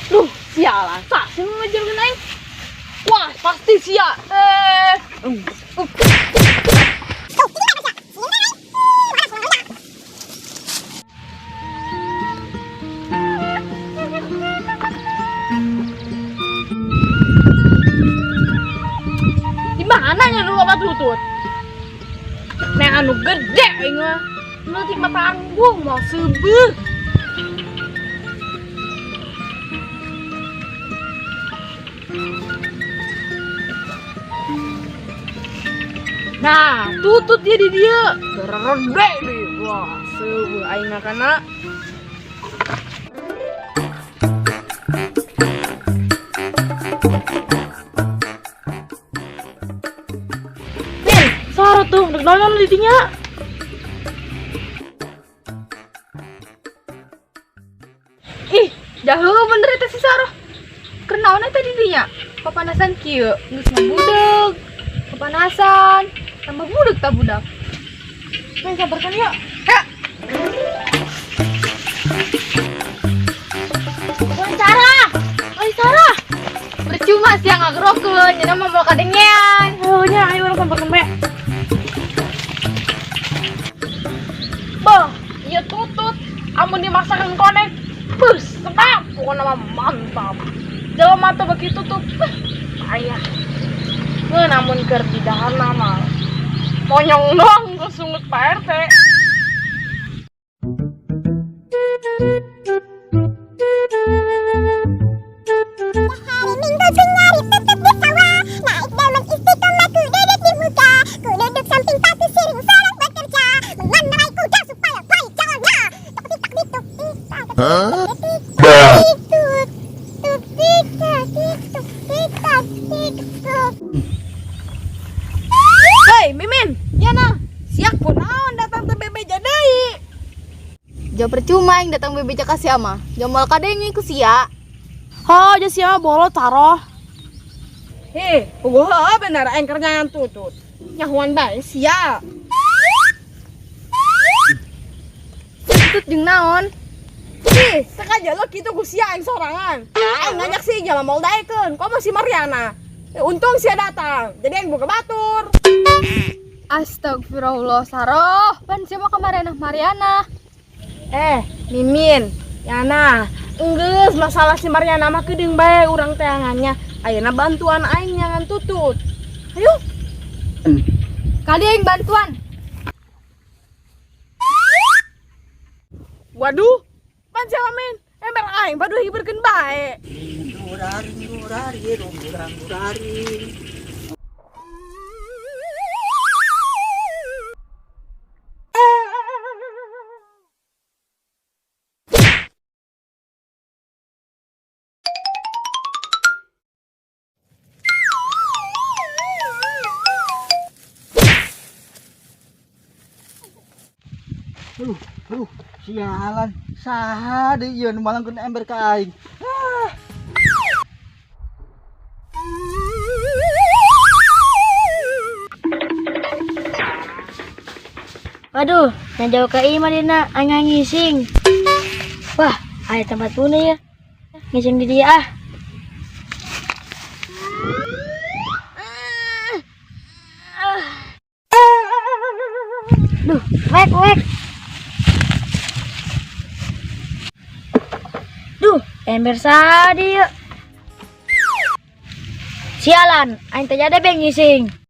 Duh, sialan. Saha sih ngejarkeun aing? Wah, pasti sia. Eh. Di mana nya dulu apa tutut? Neng anu gede aing mah. Leutik mah tanggung mau seubeuh. Nah, tutut dia di dia. Gede deh. Wah, seubeuh aing mah kana. Nih, sorot tuh, deg naon di dinya. Ih, jauh bener eta si Saroh. Kenaon eta di dinya? Papanasan kieu, geus ngabudeg. Kepanasan, tambah budeg ta budak. Main samperkan yuk. Ya. Oi Sarah, oi Sarah. Percuma sih yang ngagerokeun, nya mah moal kadengean. Oh nya, ayo urang samperkeun bae. Bah, ieu tutut amun dimasakan konek. Beuh, sedap, pokoknya mah mantap. Jelema teh beuki tutup, payah. Ngeun amun keur di dahana mah monyong doang kesungut Pak RT. Hari Minggu ku nyari tutut di sawah. Naik delman istiqomah ku duduk di muka. Ku duduk samping paku siring sorot bekerja. Mengendarai kuda supaya baik jalannya. Tuk tik tak tik tuk tik tak tik tik tuk tuk tik tak tik tuk tik tak tik tuk. Hei Mimin, ya nah, siak kunaon datang teh bebeja deui. Jauh percuma yang datang bebeja ka sia mah. Jauh moal kadenge ku sia. Ha, ja sia bolot taroh. Heh, puguh heueuh bener aing keur nyangan tutut. Nyahuan bae sia. Tutut jeung naon? Ih, sekaja lo kitu ku sia aing sorangan. Aing ngajak si Ijal moal daekeun, komo si Mariana. Untung sia datang, jadi aing buka batur. Astagfirullah Saroh, pan sia mah kemarin Mariana. Mimin, Yana, enggeus masalah si Mariana mah kedeung bae urang teangannya. Ayeuna bantuan aing nyangan tutut. Ayo. Kali aing bantuan. Waduh, pan sia Min, ember aing padu hiburkeun bae. Aduh, aduh, sialan. Saha deui ieu nu malangkeun ember ka aing. Ah. Waduh, yang jauh ke imah dina aing ngising. Wah, ada tempat puna ya. Ngising di dia ah. Duh, wek wek. Duh, ember sadi yuk. Sialan, aing teh jadi beng ngising.